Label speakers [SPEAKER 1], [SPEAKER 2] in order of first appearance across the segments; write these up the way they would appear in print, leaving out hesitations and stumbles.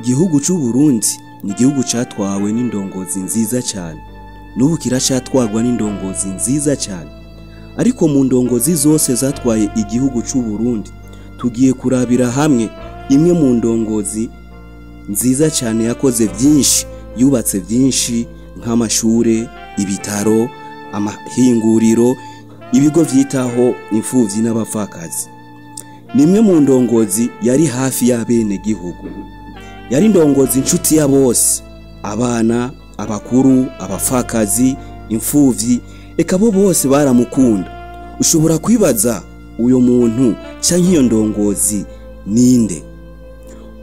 [SPEAKER 1] Igihugu c'u Burundi ni igihugu catwawe n'indongozi nziza cyane, n'ubu kiracatwarwa n'indongozi nziza cyane. Ariko mu ndongozi zose zatwaye igihugu c'u Burundi, tugiye kurabira hamwe imwe mu ndongozi nziza cyane yakoze byinshi, yubatse byinshi nk'amashure, ibitaro, amahinguriro, ibigo vyitaho imfuvyi n'abapfakazi. Nimwe mu ndongozi yari hafi y'abene gihugu. Yari ndongozi inshuti ya bose, abana, abakuru, abapfakazi, imfuvyi, eka bo bose baramukunda. Ushobora kwibaza uyo muntu canke iyo ndongozi ninde?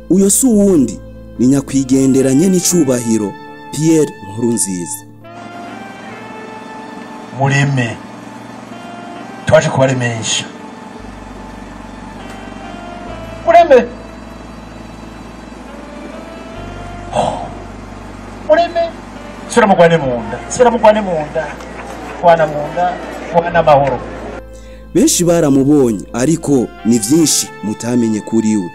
[SPEAKER 1] Uyo si uwundi, ni nyakwigenderanye n'icubahiro Pierre Nkurunziza.
[SPEAKER 2] Mureme twaje kubaremesha. Mureme, oh, mureme, sura mugwane munda, sura mugwane munda, kwana munda, kwana mahoro.
[SPEAKER 1] Benshi baramubonye ariko ni vyinshi mutamenye kuri we.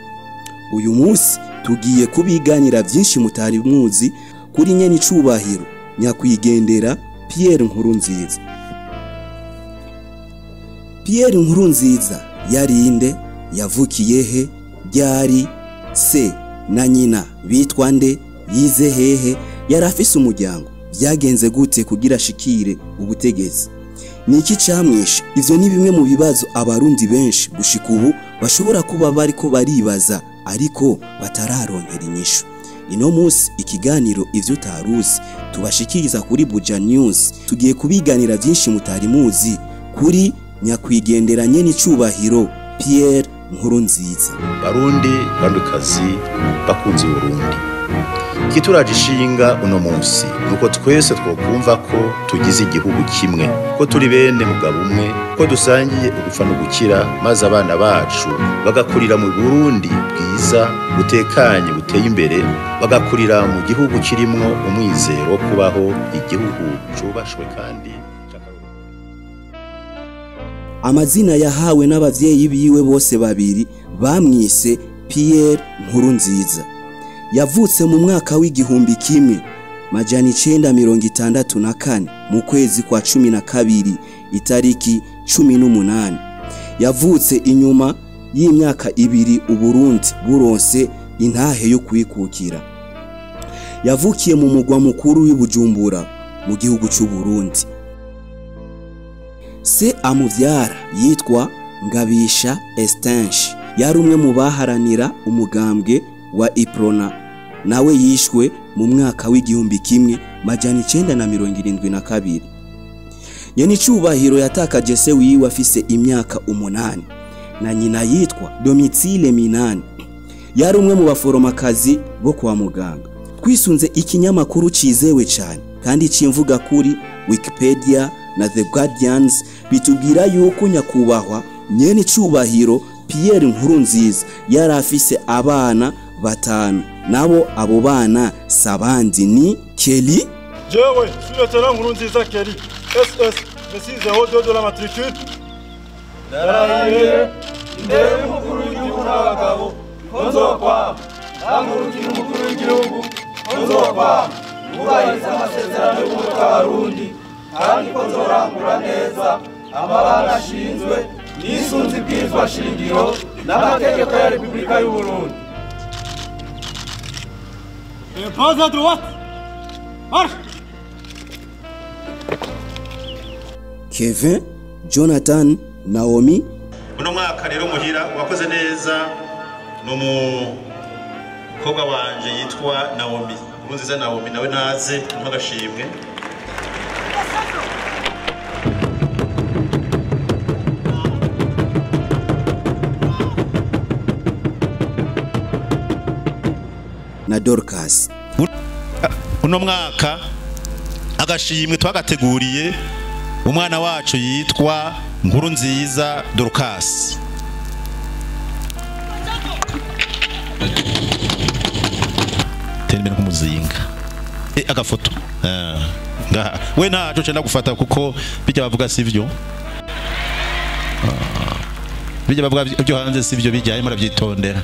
[SPEAKER 1] Uyu munsi tugiye kubiganira byinshi mutari muzi kuri nyene icubahiro nyakwigendera Pierre Nkurunziza. Pierre Nkurunziza yarinde, yavukiye he, ryari, se na nyina bitwa nde, yize hehe, yarafise umuryango, byagenze gute kugira ashikire ubutegetsi, niki camwishe? Ivyo ni bimwe mu bibazo abarundi benshi gushika ubu bashobora kuba bariko baribaza ariko batararonkera inyishu. Ino munsi ikiganiro ivyo utaruzi tubashikiriza kuri Buja News, tugiye kubiganira byinshi mutari muzi kuri nyakwigenderanye n'icubahiro Pierre Nkurunziza.
[SPEAKER 3] Barundi, Barundikazi, bakunzi Burundi, ikituraje ishinga uno munsi nuko twese twokumva ko tugize igihugu kimwe, ko turi bene mugabo umwe, ko dusangiye ugupfa no gukira, maze abana bacu bagakurira mu Burundi bwiza butekanye buteye imbere, bagakurira mu gihugu kirimwo umwizero wo kubaho, igihugu cubashwe kandi.
[SPEAKER 1] Amazina yahawe n'abavyeyi biwe bose babiri bamwise Pierre Nkurunziza. Yavutse mu mwaka w'1964 mu kwezi kwa 12 itariki 18. Yavutse inyuma y'imyaka ibiri Uburundi buronse intahe yo kwikukira. Yavukiye mu mugwa mukuru w'Ibujumbura mu gihugu c'u Burundi. Se amuvyara yitwa Ngabisha Estange, yari umwe mu baharanira umugambwe wa Iprona, nawe yishwe mu mwaka w'1972. Nyenicubahiro yatakaje se wiwe afise imyaka 8 na nyina yitwa Domitile Minani, yari umwe mu baforomakazi bo kwa muganga. Twisunze ikinyamakuru cizewe cyane kandi cimvuga kuri Wikipedia na The Guardians, bitubwira yuko nyakubahwa nyenicubahiro Pierre Nkurunziza yari afise abana 5, nabo abo bana sabandi ni Kelly.
[SPEAKER 4] Jewe sous-lieutenant Nkurunziza Kelly SS 2602 de la matricule,
[SPEAKER 5] narahiye imbere y'umukuru w'igihugu n'abagabo ko nzokwama nangurukira umukuru w'igihugu, ko nzokwama nubahiriza amasezerano y'ubumwe bw'Abarundi, kandi ko nzorangura neza amabanga ashinzwe nisunze ibwirizwa shingiro n'amategeko ya Repubulika y'u Burundi.
[SPEAKER 4] Pas à droite, marche.
[SPEAKER 1] Kevin, Jonathan, Naomi.
[SPEAKER 3] Uno mwaka rero muhira wakoze neza n'umukobwa wanje yitwa Naomi Nkurunziza. Naomi nawe naze mpagashimwe.
[SPEAKER 1] Na Dorcas.
[SPEAKER 3] Uno mwaka agashimwe twagateguriye umwana wacu yitwa Nkurunziza Dorcas. Tembera nk'umuzinga. Agafoto. Ngaha. We ntaco cenda gufata kuko bijya bavuga sivyo. Bijya bavuga byo hanze sivyo bijyaye murabyitondera.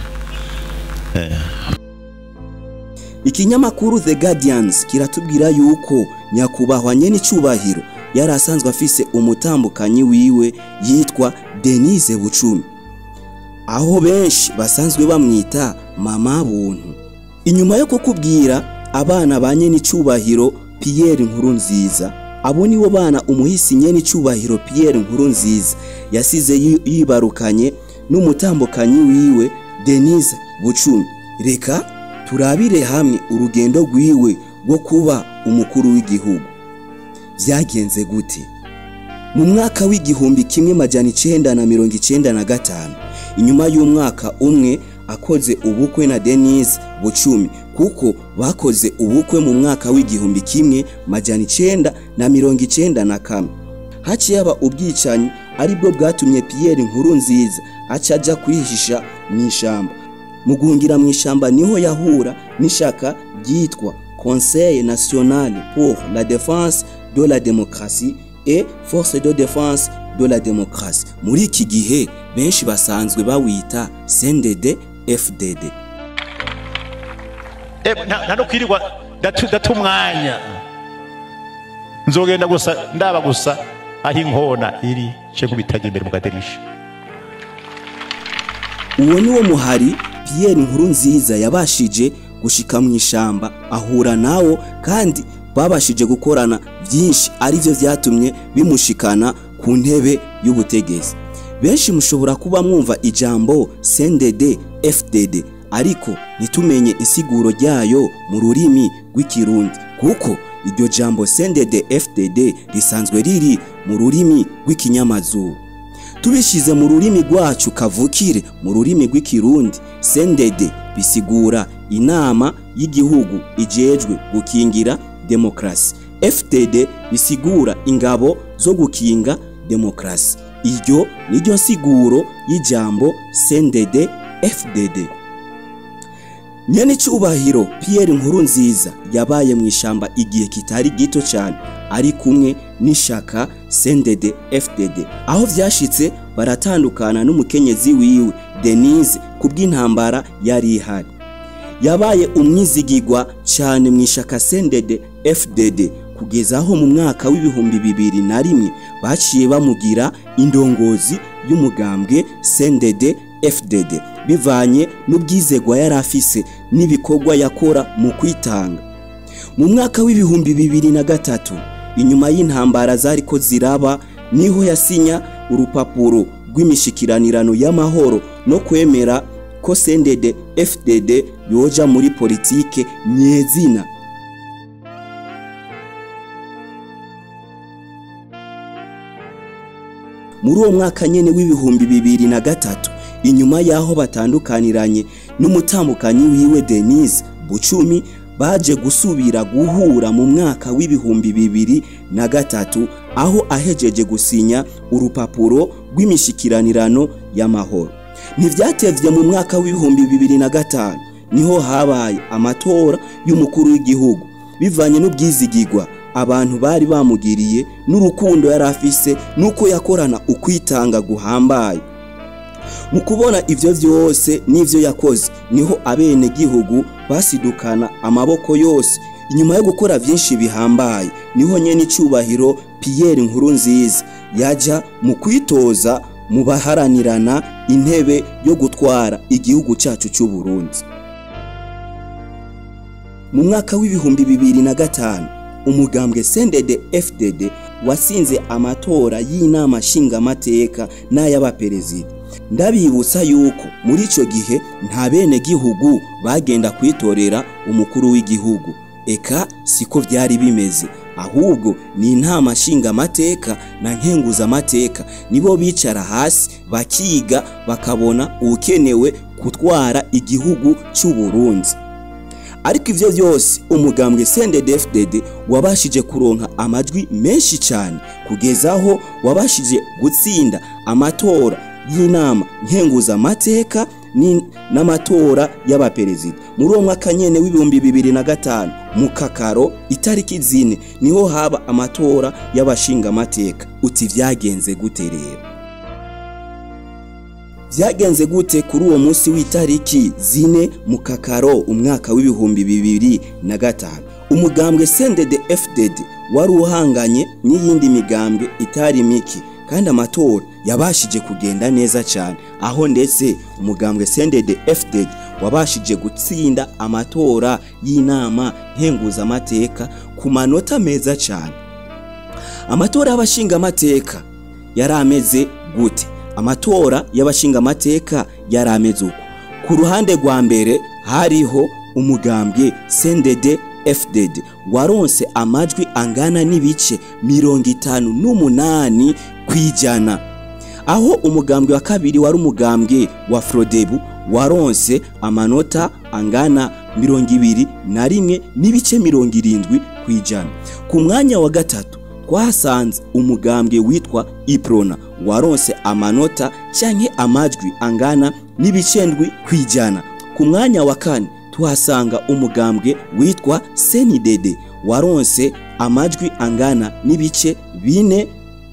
[SPEAKER 1] Ikinyamakuru The Guardians kiratubwira yuko nyakubahwa nyenicubahiro yari asanzwe afise umutambukanyi wiwe yitwa Denise Bucumi, aho benshi basanzwe bamwita Mama Buntu. Inyuma yo kukubwira abana ba nyenicubahiro Pierre Nkurunziza, abo nibo bana umuhisi nyenicubahiro Pierre Nkurunziza yasize yibarukanye n'umutambukanyi wiwe Denise Bucumi. Reka turabire hamwe urugendo rwiwe rwo kuba umukuru w'igihugu. Vyagenze gute? Mu mwaka w'1995, inyuma y'umwaka umwe akoze ubukwe na Denise Bucumi, kuko bakoze ubukwe mu mwaka w'1991, haciye haba ubwicanyi aribwo bwatumye Pierre Nkurunziza aca aja kwihisha mw'ishamba. Mu guhungira mw'ishamba niho yahura n'ishaka ryitwa Conseil National pour la Défense de la Démocratie et Force de Défense de la Démocratie. Muri iki gihe benshi basanzwe bawita CNDD FDD.
[SPEAKER 2] Nta no kwirirwa data umwanya, nzogenda gusa ndaba gusa aho inkona iri cyo kubitagira imbere mu kadirisha.
[SPEAKER 1] Uwo niwo muhari Pierre Nkurunziza yabashije gushika mu ishamba ahura nawo, kandi babashije gukorana byinshi arivyo vyatumye bimushikana ku ntebe y'ubutegetsi. Benshi mushobora kuba mwumva ijambo CNDD FDD, ariko ntitumenye insiguro ryayo mu rurimi rw'ikirundi, kuko iryo jambo CNDD FDD risanzwe riri mu rurimi rw'ikinyamazuru. Tubishize mu rurimi rwacu kavukire, mu rurimi rw'ikirundi, CNDD bisigura inama y'igihugu ijejwe gukingira demokrasi, FDD bisigura ingabo zo gukinga demokrasi. Iryo niryo nsiguro y'ijambo CNDD FDD. Nyenicubahiro Pierre Nkurunziza yabaye mu ishamba igihe kitari gito cyane ari kumwe n'ishaka CNDD FDD, aho vyashitse baratandukana n'umukenyezi wiwe Denise kubw'intambara yari ihari. Yabaye umwizigirwa cyane mu ishaka CNDD FDD kugeza aho mu mwaka w'2001 baciye bamugira indongozi y'umugambwe CNDD FDD, bivanye n'ubwizegwa yari afise n'ibikorwa yakora mu kwitanga. Mu mwaka w'2003, inyuma y'intambara zariko ziraba, niho yasinya urupapuro rw'imishikiranirano y'amahoro no kwemera ko CNDD FDD yoja muri politike nyezina. Muri uwo mwaka nyene w'2003, inyuma yaho batandukaniranye n'umutambukanyi wiwe Denise Bucumi, baje gusubira guhura mu mwaka w'2003, aho ahejeje gusinya urupapuro rw'imishikiranirano y'amahoro. Ntivyatevye mu mwaka w'2005 niho habaye amatora y'umukuru w'igihugu. Bivanye n'ubwizigirwa abantu bari bamugiriye n'urukundo yari afise nuko yakorana ukwitanga guhambaye. Mu kubona ivyo vyose n'ivyo yakoze, niho abene gihugu basidukana amaboko yose. Inyuma yo gukora vyinshi bihambaye, niho nyenicubahiro Pierre Nkurunziza yaja mu kwitoza mu baharanirana intebe yo gutwara igihugu cacu c'u Burundi. Mu mwaka w'2005, umugambwe CNDD FDD watsinze amatora y'inama nshingamateka n'ay'abaperezida. Ndabibutsa yuko muri ico gihe nta bene gihugu bagenda kwitorera umukuru w'igihugu, eka siko vyari bimeze, ahubwo ni inama nshingamateka na nkenguzamateka nibo bicara hasi bakiga bakabona ukenewe gutwara igihugu c'u Burundi. Ariko ivyo vyose umugambwe CNDD-FDD wabashije kuronka amajwi menshi cyane, kugezaho wabashije gutsinda amatora y'inama nkenguzamateka n'amatora y'abaperezida. Muri uwo mwaka nyene w'2005 mu Kakaro itariki 4 niho haba amatora y'abashingamateka. Uti vyagenze gute rero? Vyagenze gute kuri uwo munsi w'itariki 4 Mukakaro umwaka w'ibihumbi 2005? Umugambwe CNDD-FDD wari uhanganye n'iyindi migambwe itari miki, kandi amatora yabashije kugenda neza cyane, aho ndetse umugambwe CNDD-FDD wabashije gutsinda amatora y'inama nkenguzamateka ku manota meza cyane. Amatora y'abashingamateka yari ameze gute? Amatora y'abashingamateka yari ameze uko. Ku ruhande rwa mbere hariho umugambwe CNDD-FDD waronse amajwi angana n'ibice 58 kwijana, aho umugambwe wa kabiri wari umugambwe wa Frodebu waronse amanota angana 21 n'ibice 70 kwijana. Ku mwanya wa gatatu twasanze umugambwe witwa Iprona waronse amanota canke amajwi angana n'ibice 7 kwijana. Ku mwanya wa kane tuhasanga umugambwe witwa CNDD waronse amajwi angana n'ibice 4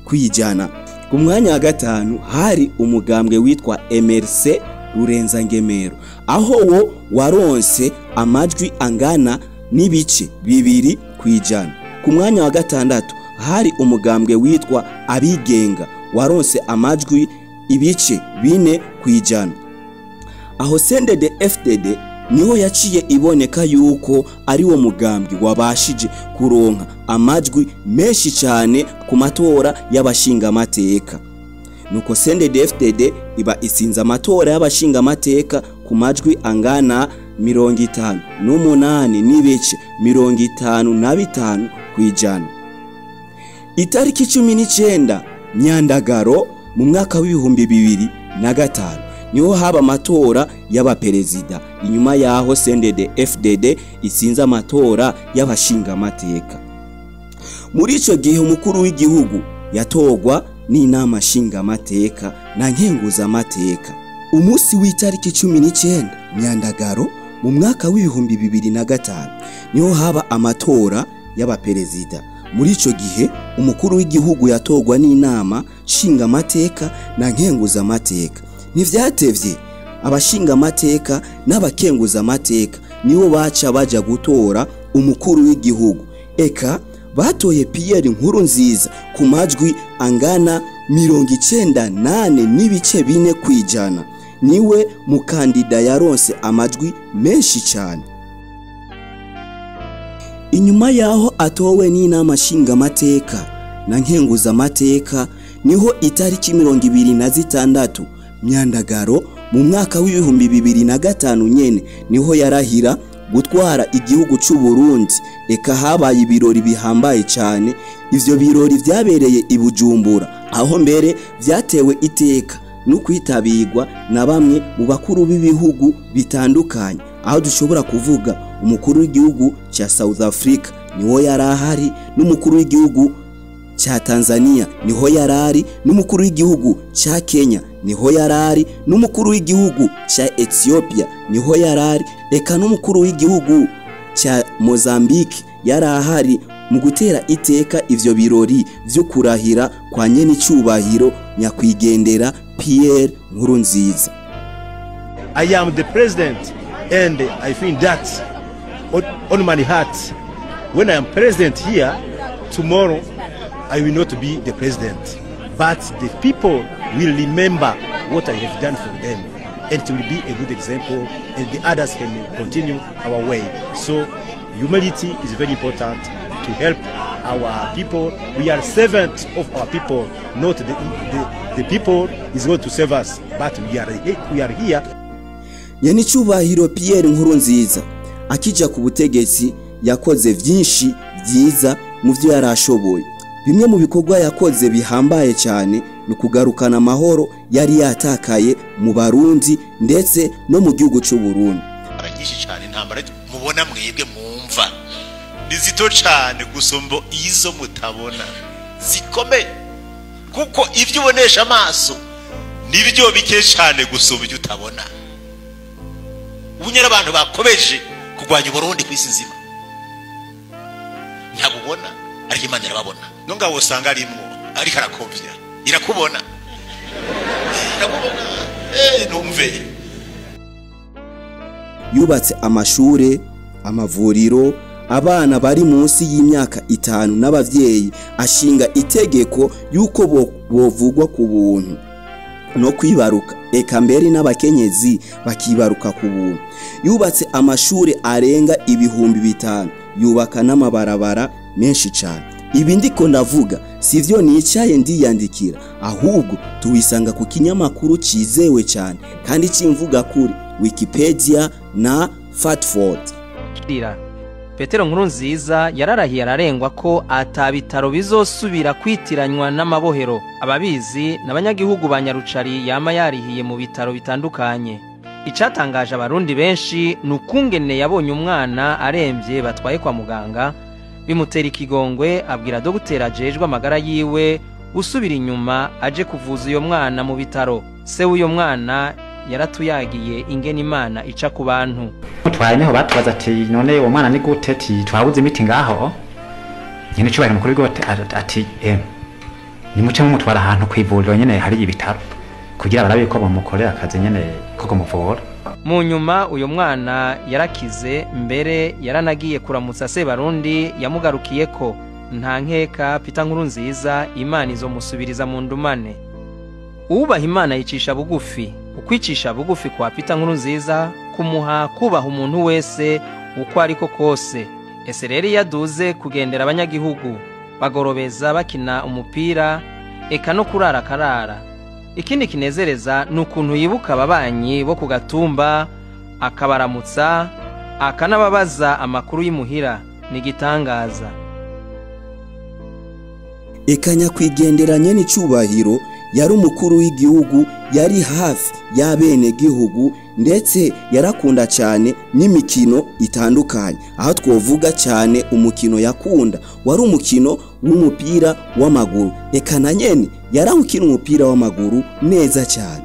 [SPEAKER 1] kwijana. Ku mwanya wa gatanu hari umugambwe witwa MRC Rurenzangemero, aho wo waronse amajwi angana n'ibice 2 kwijana. Ku mwanya wa gatandatu hari umugambwe witwa Abigenga waronse amajwi ibice 4 kwijana. Aho CNDD-FDD niho yaciye iboneka yuko ari wo mugambwe wabashije kuronka amajwi menshi cyane ku matora y'abashingamateka. Nuko CNDD-FDD iba isinze amatora y'abashingamateka ku majwi angana 58 n'ibice 55 kwijana. Itariki 19 Nyandagaro mu mwaka w'ibihumbi 2005 niho haba amatora y'abaperezida, inyuma yaho CNDD-FDD itsinze amatora y'abashingamateka. Muri ico gihe umukuru w'igihugu yatogwa n'inama nshingamateka na nkenguzamateka. Umunsi w'itariki 19 Nyandagaro mu mwaka w'ibihumbi 2005 niho haba amatora y'abaperezida. Muri ico gihe umukuru w'igihugu yatogwa n'inama nshingamateka na nkenguzamateka. Ntivyatevye abashingamateka n'abakenguzamateka nibo baca baja gutora umukuru w'igihugu. Eka batoye Pierre Nkurunziza ku majwi angana 98 n'ibice 4 kwijana. Niwe mukandida yaronse amajwi menshi cyane. Inyuma yaho atowe n'inama nshingamateka na nkenguzamateka niho itariki 26 Myandagaro mu mwaka w'ibihumbi 2005 nyene niho yarahira gutwara igihugu c'u Burundi. Eka habaye ibirori bihambaye cyane. Ivyo birori vyabereye i Bujumbura, aho mbere vyatewe iteka no kwitabirwa na bamwe mu bakuru b'ibihugu bitandukanye, aho dushobora kuvuga umukuru w'igihugu cya South Africa niho yarahari, n'umukuru w'igihugu cya Tanzania niho yarari, n'umukuru w'igihugu cya Kenya niho yarari, n'umukuru w'igihugu cya Ethiopia niho yarari, eka n'umukuru w'igihugu cya Mozambique yarahari mu gutera iteka ivyo birori vyo kurahira kwa nyenicubahiro nyakwigendera Pierre Nkurunziza.
[SPEAKER 6] I am the president and I think that on my heart, when I am president here, tomorrow I will not be the president, but the people will remember what I have done for them, and it will be a good example, and the others can continue our way. So humility is very important to help our people. We are servants of our people, not the people is going to serve us, but we are here.
[SPEAKER 1] Nyenicubahiro Pierre Nkurunziza akija ku butegetsi yakoze vyinshi vyiza mu vyo yarashoboye. Bimwe mu bikorwa yakoze bihambaye cyane ni kugarukana amahoro yari yatakaye mu Barundi ndetse no mu gihugu cy'u Burundi.
[SPEAKER 3] Aragisha cyane intambara mubona mwebwe mwumva ni zito cyane gusumba izo mutabona zikomeye, kuko ivyo ubonesha amaso nibyo bike cyane gusumba ibyo utabona. Ubunyara abantu bakomeje kurwanya Burundi kwisi nzima ntabubona, ariko Imana irababona. Nonga wosanga arimwo ariko arakomvya, irakubona, irakubona. Numve.
[SPEAKER 1] Yubatse amashure, amavuriro, abana bari munsi y'imyaka 5 n'abavyeyi, ashinga itegeko yuko bovugwa ku buntu no kwibaruka, eka mbere n'abakenyezi bakibaruka ku buntu. Yubatse amashure arenga 5000, yubaka n'amabarabara menshi cyane. Ibi ndiko ndavuga sivyo nicaye ndiyandikira, ahubwo tuwisanga ku kinyamakuru cizewe cyane kandi cimvuga kuri Wikipedia na Fatford.
[SPEAKER 7] Petero Nkurunziza yararahiye ararengwa ko atabitaro bizosubira kwitiranywa n'amabohero. Ababizi n'abanyagihugu ba Nyarucari yama yarihiye mu bitaro bitandukanye. Icatangaje abarundi benshi nukungene yabonye umwana aremvye batwaye kwa muganga, bimutera ikigongwe, abwira dogiteri ajejwe amagara yiwe gusubira inyuma aje kuvuza uyo mwana mu bitaro. Se w'uyo mwana yaratuyagiye ingene Imana ica ku bantu.
[SPEAKER 8] Mutwaye niho batubaza ati none uwo mwana ni gute, ati twabuze imiti ngaho. Nyene cubahiro mukuru w'igihugu ati nimuce mumutwara ahantu kw'ivuriro nyene hari ibitaro kugira barabe ko bamukorera akazi nyene ko kumuvura.
[SPEAKER 7] Mu nyuma uyo mwana yarakize, mbere yaranagiye kuramutsa Sebarundi yamugarukiyeko. Nta nkeka Peter Nkurunziza Imana izomusubiriza mu ndumane. Uwubaha Imana yicisha bugufi. Ukwicisha bugufi kwa Peter Nkurunziza kumuha kubaha umuntu wese uko ariko kose. Ese rero yaduze kugendera abanyagihugu bagorobeza bakina umupira eka no kurara karara. Ikindi kinezereza nukuntu yibuka ababanyi bo ku gatumba akabaramutsa akanababaza amakuru y'imuhira, nigitangaza.
[SPEAKER 1] Eka nyakwigenderanye n'icubahiro yari umukuru w'igihugu, yari hafi y'abene gihugu, ndetse yarakunda cyane n'imikino itandukanye. Aho twovuga cyane umukino yakunda wari umukino w'umupira w'amaguru. Eka na nyene yarawukina umupira w'amaguru neza cyane.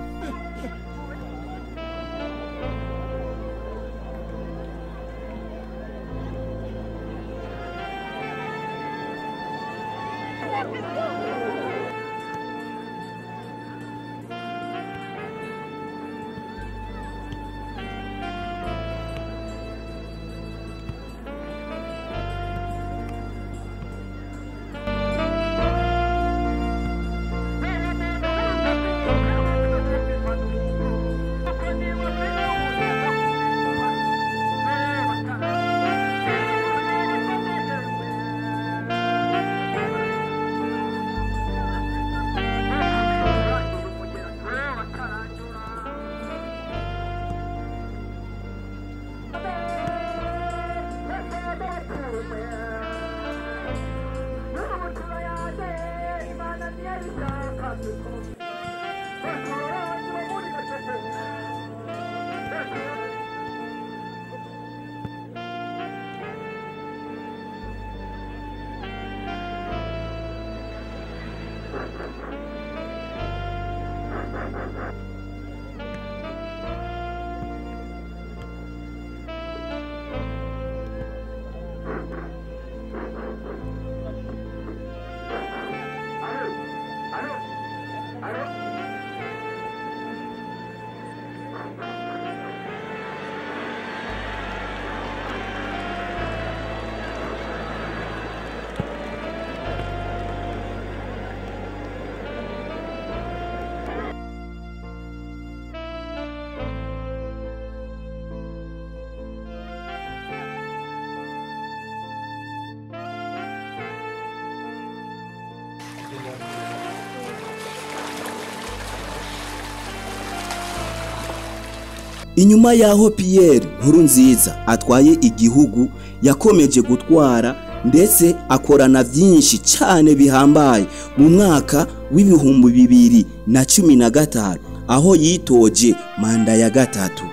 [SPEAKER 1] Inyuma yaho Pierre Nkurunziza atwaye igihugu, yakomeje gutwara ndetse akorana byinshi cyane bihambaye mu mwaka w'2015 aho yitoje manda ya gatatu.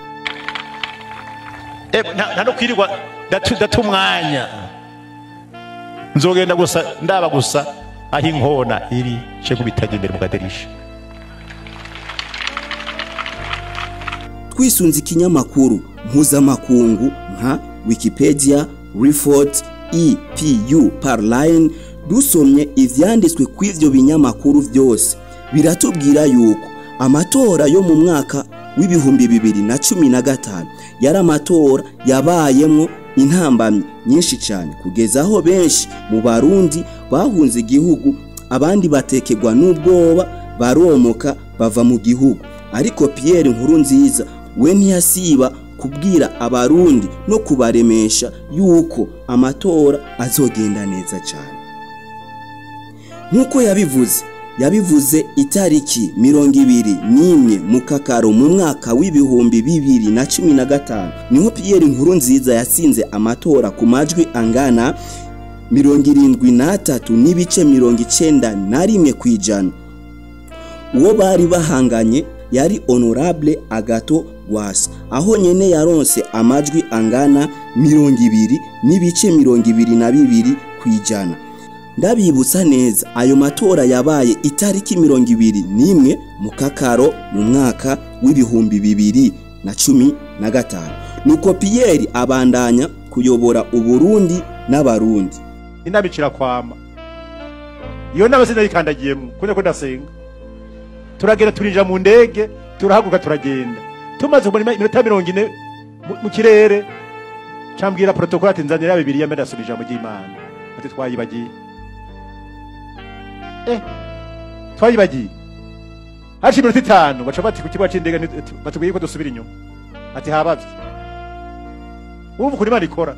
[SPEAKER 2] Nta no kwirirwa ndatumwanya, nzogenda gusa ndaba gusa aho inkona iri cyo kubitaje imbere mu kadirisha.
[SPEAKER 1] Twisunze ikinyamakuru mpuzamakungu nka Wikipedia, Report, EPU Parline, dusomye ivyanditswe kw'ivyo binyamakuru vyose biratubwira yuko amatora yo mu mwaka w'2015 yari amatora yabayemwo intambamyi nyinshi cyane, kugeza aho benshi mu Barundi bahunze igihugu, abandi batekegwa n'ubwoba baromoka bava mu gihugu. Ariko Pierre Nkurunziza we ntiyasiba kubwira Abarundi no kubaremesha yuko amatora azogenda neza cyane. Nkuko yabivuze itariki 21 Mukakaro mu mwaka w'2015 niho Pierre Nkurunziza yatsinze amatora ku majwi angana 73.91%. Uwo bari bahanganye yari Honorable Agathon Rwasa, aho nyene yaronse amajwi angana 20.22%. Ndabibutsa neza ayo matora yabaye itariki 21 Mukakaro mu mwaka w'2015. Nuko Pierre abandanya kuyobora Uburundi n'Abarundi.
[SPEAKER 2] Inabicira kwama iyo nama sinayikandagiyemo kuko ko ndasenga. Turagera turinja mu ndege, turahaguruka turagenda. Tumaze kumara iminota 40 mu kirere, cambwira protocole ati nzanira Bibiliya mbe ndasubije mu ry'Imana. Ati twayibagiye. Twayibagiye. Haci iminota 5 baca bati ku kibuga c'indege batubwiye ko dusubira inyuma. Ati habavye. Ubu kuri Imana ikora.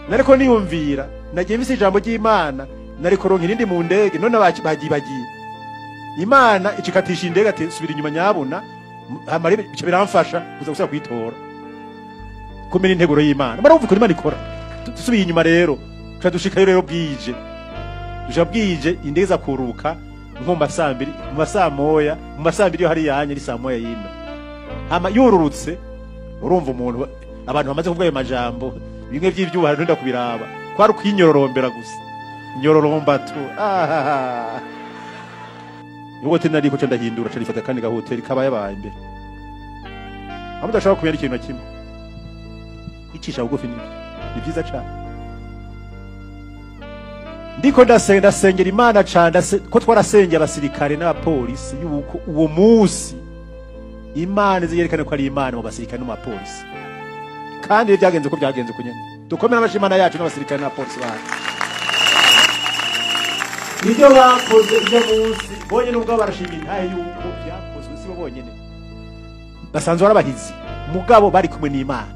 [SPEAKER 2] Nariko niyumvira, nagiye mfise ijambo ry'Imana, nariko ronka irindi mu ndege none bagibagiye. Imana icikatisha indege ati subira inyuma nyabuna, hamare bice biramfasha kuza gusaba kwitora. Kumenya integuro y'Imana. Barumva kuri Imana ikora. Dusubiye inyuma rero, tudushikayo rero bwije. Dushika bwije indege za kuruka nko mu saa 2, mu saa 1, mu saa 2 yo hari yanye ari saa 1 yino. Hama yururutse urumva umuntu abantu bamaze kuvuga ayo majambo bimwe by'ivyuha ntunda kubiraba. Kwari kwinyororombera gusa. Nyororomba tu. Ah. Hoteli nariko ca ndahindura ca nifata kandi gahoteli kabaye abaye imbere. Aho mudashobora kumenya ikintu na kimwe. Icisha bugufi nibyo. Ni vyiza cane. Ndiko ndasengera Imana cane ko twarasengeye abasirikare n'abapolisi yuko uwo munsi Imana izerekana ko ari Imana mu basirikare no mu bapolisi. Kandi byagenze ko byagenze kunyene. Dukomera amashimana yacu n'abasirikare n'abapolisi bacu. Ibyo bakoze ibyo munsi bonyene ubwo barashima intahe yuko byakozwe si bo bonyene. Basanzwe barabahizi mugabo bari kumwe n'Imana.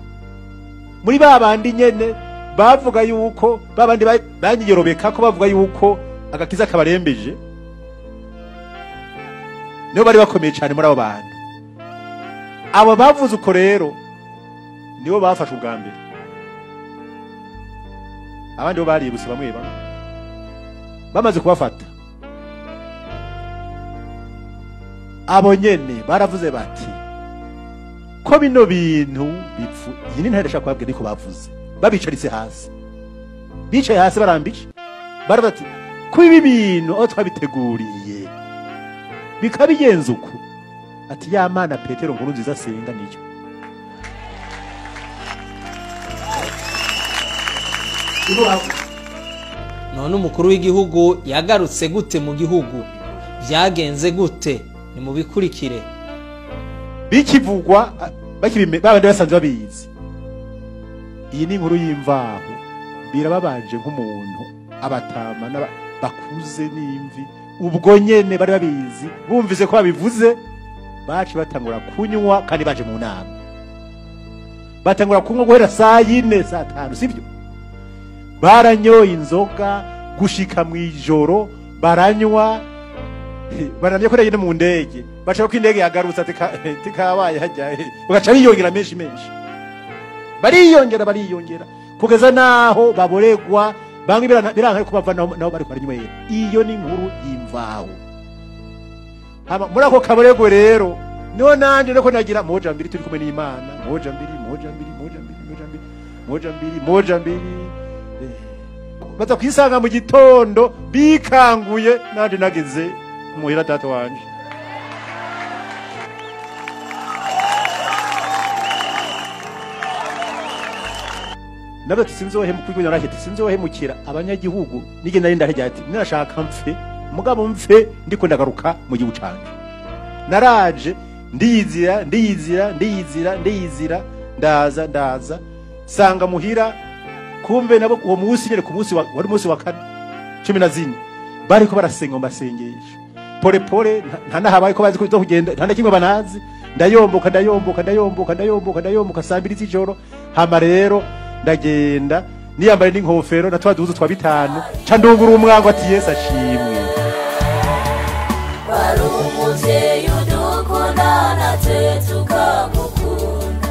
[SPEAKER 2] Muri babandi nyene bavuga yuko babandi banyiyorobeka ko bavuga yuko agakiza kabarembeje. Nibo bari bakomeye cyane muri abo bantu. Abo bavuze uko rero nibo bafashe ubwa mbere. Abandi bo baributse bamwe bamwe. Bamaze kubafata abo nyene baravuze bati ko bino bintu bipfu iyi ni ntare shaka kubabwira niko bavuze. Babicaritse hasi, bicaye hasi barambije, baravuga ati ko ibi bintu aho twabiteguriye bikabigenza uku, ati ya Mana Petero Nkurunziza asenga niyo.
[SPEAKER 7] None umukuru w'igihugu yagarutse gute mu gihugu? Byagenze gute? Ni mubikurikire.
[SPEAKER 2] Bikivugwa bakibime babandi basanzwe babizi. Iyi ni inkuru y'imvaho, birababanje nk'umuntu abatama bakuze n'imvi ubwo nyene bari babizi, bumvise ko babivuze baci batangura kunywa kandi baje mu nama. Batangura kunywa guhera saa 4 saa 5 sivyo? Baranyoye inzoga gushika mu ijoro, baranywa baramye ko rero mu ndege, baca ko indege yagarutse tikabaye hajya, bagaca biyongera menshi menshi. Bariyongera kugeza naho baboregwa bamwe biranka ko bava naho bari kwarinywera. Iyo ni inkuru y'imvaho. Hama muri ako kaborego rero niho nanje nako nagira moja mbiri turi kumwe n'Imana, moja mbiri moja mbiri moja mbiri moja mbiri moja mbiri moja mbiri. Baza kwisanga mu gitondo bikanguye nanje nageze muhira data wanje. Nabwo sinzohemukira abanyagihugu nige nari ndarya ati nashaka mfe mugabo mfe ndiko ndagaruka mu gihugu canje. Naraje Ndiyizira, ndiyizira, ndiyizira, ndiyizira, ndaza, ndaza sanga muhira. Kumbe nabo uwo munsi nyene, ku munsi wari munsi wa kane, 14, bariko barasenga mu masengesho pole pole. Nta nahabaye ko bazi ko kugenda, nta na kimwe banazi. Ndayomboka, ndayomboka, ndayomboka, ndayomboka, ndayomboka saa 2 z'ijoro. Hama rero ndagenda niyambaye n'inkofero na twa duhuzu twa 5, ca ndungura umwango ati: "Yesu ashimwe."
[SPEAKER 9] Wari umuvyeyi udukunda, natwe tukagukunda.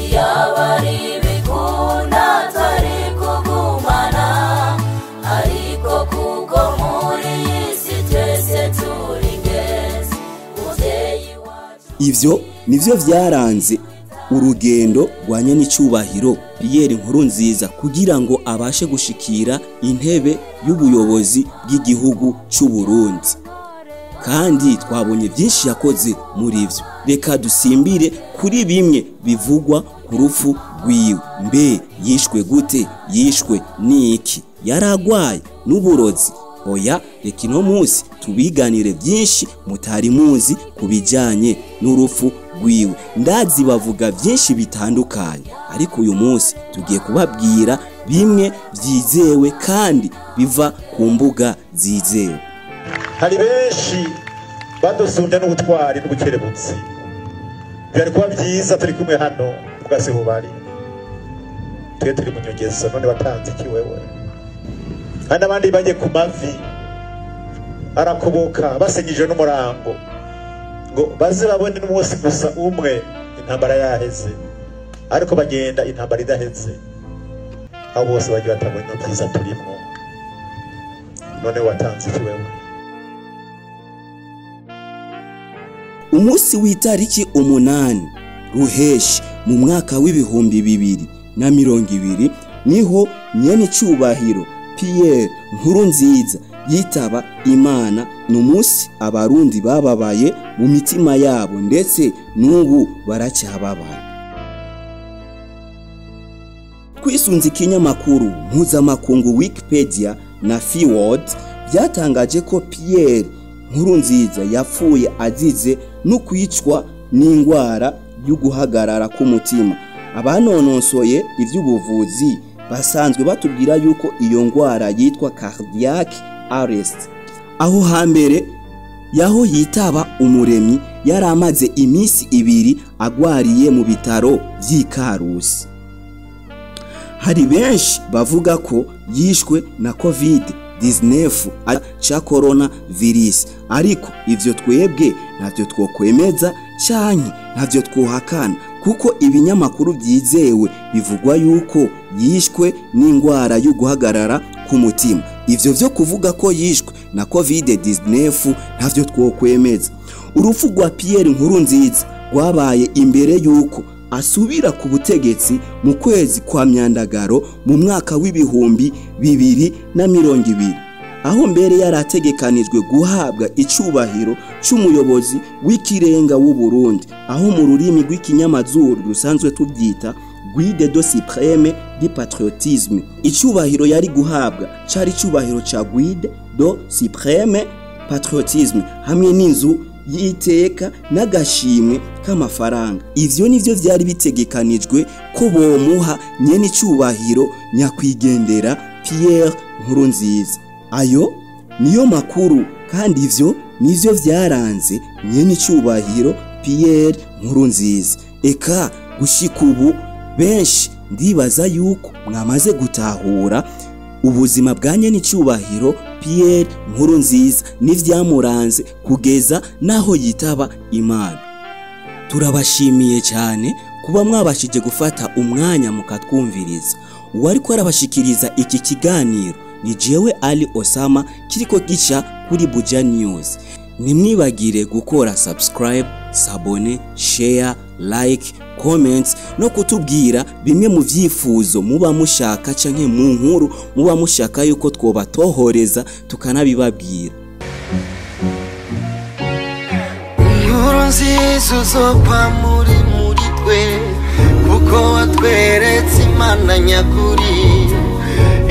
[SPEAKER 9] Iyaba ari ibikunda twari kugumana, ariko kuko muri iyi si twese turi ingenzi, muvyeyi wacu.
[SPEAKER 1] Ivyo nivyo vyaranze urugendo rwa nyenicubahiro Pierre Nkurunziza kugira ngo abashe gushikira intebe y'ubuyobozi bw'igihugu c'u Burundi. Kandi twabonye byinshi yakoze muri ivyo. Reka dusimbire kuri bimwe bivugwa ku rupfu rwiwe. Mbe yishwe gute? Yishwe niki? Yaragwaye n'uburozi? Oya, reka ino munsi tubiganire byinshi mutari muzi ku bijanye n'urupfu rwiwe. Ndazi bavuga byinshi bitandukanye, ariko uyu munsi tugiye kubabwira bimwe byizewe kandi biva ku mbuga zizewe.
[SPEAKER 3] Hari benshi badusumbya n'ubutwari n'ubukerebutsi. Byari kuba byiza turi kumwe hano bwasiho bari, twe turi mu nyongezo. None watanze iki wewe? Hari n'abandi bagiye ku mavi arakubuka basenyije n'umurango ngo baze babone n'umunsi gusa umwe intambara yaheze, ariko bagenda intambara idaheze. Abo bose bagiye batabona ibyiza turimwo. None watanze iki wewe?
[SPEAKER 1] Umunsi w'itariki 8 Ruheshi mu mwaka w'2020 niho nyenicubahiro Pierre Nkurunziza yitaba Imana. Ni umunsi Abarundi bababaye mu mitima yabo, ndetse n'ubu baracyababaye. Twisunze ikinyamakuru mpuzamakungu Wikipedia na Forward, byatangaje ko Pierre Nkurunziza yapfuye azize no kwicwa n'indwara y'uguhagarara k'umutima. Abanonosoye iby'ubuvuzi basanzwe batubwira yuko iyo ndwara yitwa cardiac arrest. Aho hambere yaho yitaba Umuremyi, yari amaze iminsi 2 agwariye mu bitaro by'i Karusi. Hari benshi bavuga ko yishwe na COVID 19 ca corona virus, ariko ivyo twebwe ntavyo twokwemeza canke ntavyo twohakana, kuko ibinyamakuru byizewe bivugwa yuko yishwe n'indwara yo guhagarara k'umutima. Ivyo vyo kuvuga ko yishwe na COVID 19 ntavyo twokwemeza. Urupfu rwa Pierre Nkurunziza rwabaye imbere yuko asubira ku butegetsi mu kwezi kwa Myandagaro mu mwaka w'2020, aho mbere yarategekanijwe guhabwa icubahiro c'umuyobozi w'ikirenga w'u Burundi, aho mu rurimi rw'ikinyamazuru rusanzwe tubyita guide de suprême du patriotisme. Icubahiro yari guhabwa cari icubahiro ca guide de suprême patriotisme hamwe n'inzu y'iteka n'agashimwe k'amafaranga. Ivyo nivyo vyari bitegekanijwe ko bomuha nyene icubahiro nyakwigendera Pierre Nkurunziza. Ayo niyo makuru, kandi ivyo nivyo vyaranze nyene icubahiro Pierre Nkurunziza. Eka gushika ubu benshi ndibaza yuko mwamaze gutahura ubuzima bwa nyene icubahiro Pierre Nkurunziza n'ivyamuranze kugeza naho yitaba Imana. Turabashimiye cyane kuba mwabashije gufata umwanya mukatwumviriza. Uwariko arabashikiriza iki kiganiro ni jewe Ali Osama, kiriko gica kuri Buja News. Nimwibagire gukora subscribe, s'abonner, share, like, comments no kutubwira bimwe mu vyifuzo muba mushaka canke mu nkuru muba mushaka yuko twobatohoreza tukanabibabwira.
[SPEAKER 10] Inkuru nziza uzopfa muri twe, kuko watweretse Imana nyakuri,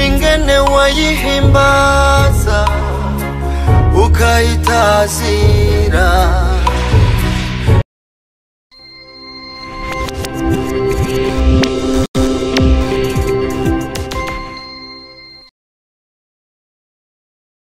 [SPEAKER 10] ingene wayihimbaza ukayitazira.